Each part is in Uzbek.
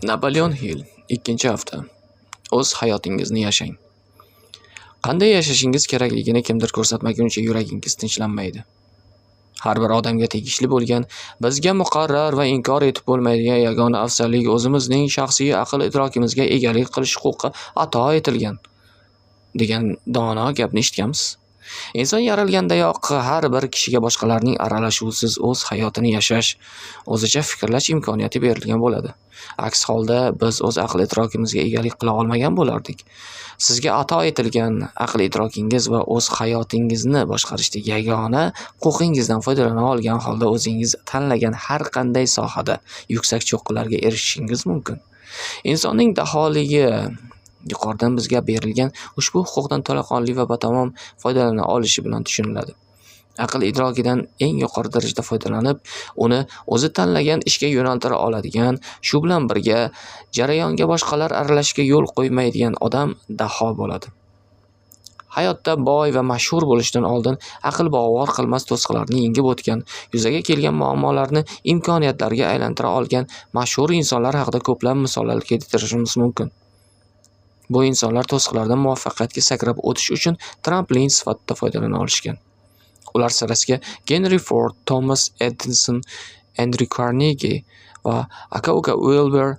Napoleon Hill, ikkinchi hafta. O'z hayotingizni yashang. Qanday yashashingiz kerakligini kimdir ko'rsatmaguncha yuragingiz tinchlanmaydi. Har bir odamga tegishli bo'lgan, bizga muqarrar va inkor etib bo'lmaydigan yagona afzallik o'zimizning shaxsiy aql-idrokimizga egalik qilish huquqi ato etilgan, degan dono gapni eshitganmiz. Inson yaralgandayoq har bir kishiga boshqalarning aralashuvisiz o'z hayotini yashash, o'zicha fikrlash imkoniyati berilgan bo'ladi. Aks holda biz o'z aql-idrokimizga egalik qila olmagan bo'lardik. Sizga ato etilgan aql-idrokingiz va o'z hayotingizni boshqarishda yagona huquqingizdan foydalana olgan holda o'zingiz tanlagan har qanday sohada yuksak cho'qqilarga erishishingiz mumkin. Insonning daholigi yuqoridan bizga berilgan ushbu huquqdan to'laqonli va batamom foydalana olishi bilan tushuniladi. Aql-idrokidan eng yuqori darajada foydalanib, uni o'zi tanlagan ishga yo'naltira oladigan, shu bilan birga jarayonga boshqalar aralashishiga yo'l qo'ymaydigan odam daho bo'ladi. Hayotda boy va mashhur bo'lishdan oldin aql bovar qilmas to'siqlarni yengib o'tgan, yuzaga kelgan muammolarni imkoniyatlarga aylantira olgan mashhur insonlar haqida ko'plab misollar keltirishimiz mumkin. Bu insonlar to'siqlardan muvaffaqiyatga sakrab o'tish uchun tramplin sifatida foydalana olishgan. Ular sirasiga Genri Ford, Tomas Edison, Endryu Karnegi va aka-uka Uilber,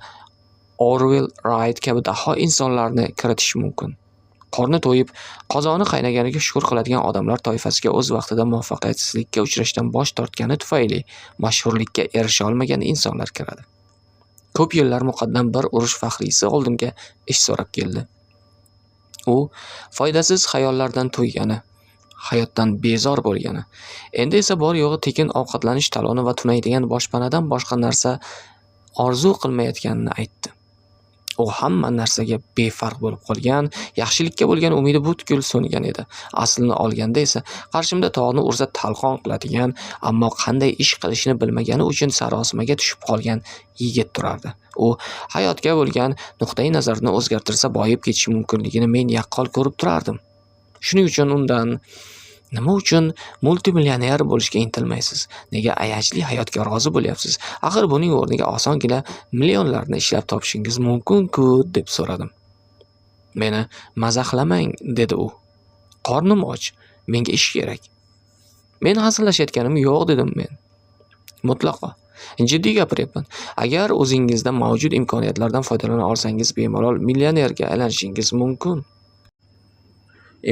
Orville Rayt kabi daho insonlarni kiritish mumkin. Qorni to'yib, qozoni qaynaganiga shukur qiladigan odamlar toifasiga o'z vaqtida muvaffaqiyatsizlikka uchrashdan bosh tortgani tufayli mashhurlikka erisha olmagan insonlar kiradi. Ko'p yillar muqaddam bir urush faxriysi oldimga ish so'rab keldi. U foydasiz xayollardan to'ygani, hayotdan bezor bo'lgani, endi esa bor yo'g'i tekin ovqatlanish taloni va tunaydigan boshpanadan boshqa narsa orzu qilmayotganini aytdi. U hamma narsaga befarq bo'lib qolgan, yaxshilikka bo'lgan umidi butkul so'ngan edi. Aslini olganda esa qarshimda tog'ni ursa talqon qiladigan, ammo qanday ish qilishni bilmagani uchun sarosimaga tushib qolgan yigit turardi. U hayotga bo'lgan nuqtai nazarini o'zgartirsa boyib ketishi mumkinligini men yaqqol ko'rib turardim. Shuning uchun undan nima uchun multimillioner bo'lishga intilmaysiz? Nega ayanchli hayotga rozi bo'lyapsiz? Axir buning o'rniga osongina millionlarni ishlab topishingiz mumkin-ku, deb so'radim. Meni mazaxlamang, dedi u. Qornim och, menga ish kerak. Men hazillashayotganim yo'q, dedim men. Mutlaqo. Jiddiy gapiryapman. Agar o'zingizda mavjud imkoniyatlardan foydalana olsangiz, bemalol millionerga aylanishingiz mumkin.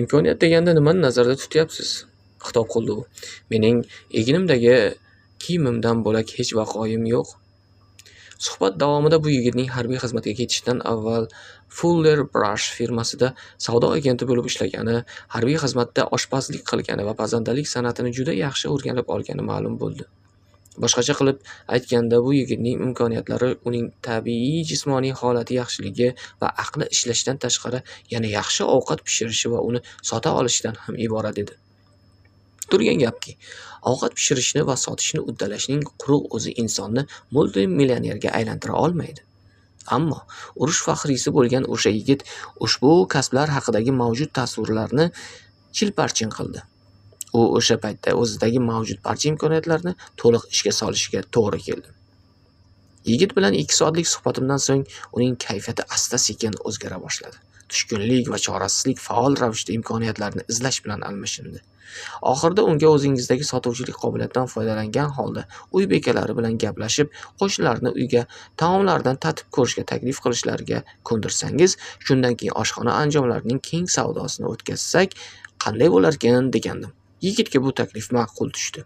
Imkoniyat deganda nimani nazarda tutyapsiz? Xitob qildi u. Mening egnimdagi kiyimimdan bo'lak hech vaqoyim yo'q. Suhbat davomida bu yigitning harbiy xizmatga ketishidan avval Fuller Brush firmasida savdo agenti bo'lib ishlagani, harbiy xizmatda oshpazlik qilgani va pazandalik san'atini juda yaxshi o'rganib olgani ma'lum bo'ldi. Boshqacha qilib aytganda, bu yigitning imkoniyatlari uning tabiiy jismoniy holati yaxshiligi va aqli ishlashidan tashqari yana yaxshi ovqat pishirishi va uni sota olishidan ham iborat edi. Turgan gapki, ovqat pishirishni va sotishni uddalashning quruq o'zi insonni multimillionerga aylantira olmaydi. Ammo urush faxriysi bo'lgan o'sha yigit ushbu kasblar haqidagi mavjud tasavvurlarni chilparchin qildi. U o'sha paytda o'zidagi mavjud barcha imkoniyatlarni to'liq ishga solishiga to'g'ri keldi. Yigit bilan 2 soatlik suhbatimdan so'ng uning kayfiyati asta-sekin o'zgara boshladi. Tushkunlik va chorasizlik faol ravishda imkoniyatlarni izlash bilan almashindi. Oxirida unga o'zingizdagi sotuvchilik qobiliyatidan foydalangan holda uy bekalari bilan gaplashib, qo'shnilarni uyga taomlardan tatib ko'rishga taklif qilishlariga ko'ndirsangiz, shundan keyin oshxona anjomlarining keng savdosini o'tkazsak, qanday bo'larkan degandim. Yigitga bu taklif ma'qul tushdi.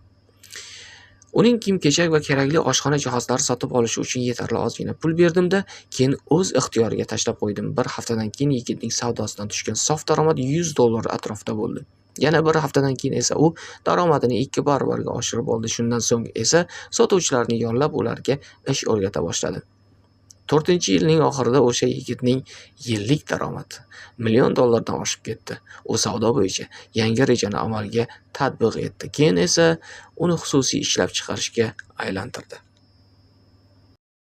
Uning kiyim-kechak va kerakli oshxona jihozlari sotib olishi uchun yetarli ozgina pul berdim-da, keyin o'z ixtiyoriga tashlab qo'ydim. Bir haftadan keyin yigitning savdosidan tushgan sof daromad $100 atrofida bo'ldi. Yana bir haftadan keyin esa u daromadini 2 barobarga oshirib oldi. Shundan so'ng esa sotuvchilarni yollab ularga ish o'rgata boshladi. 4-yilning oxirida o'sha yigitning yillik daromadi $1 million oshib ketdi. U savdo bo'yicha yangi rejani amalga tatbiq etdi. Keyin esa uni xususiy ishlab chiqarishga aylantirdi.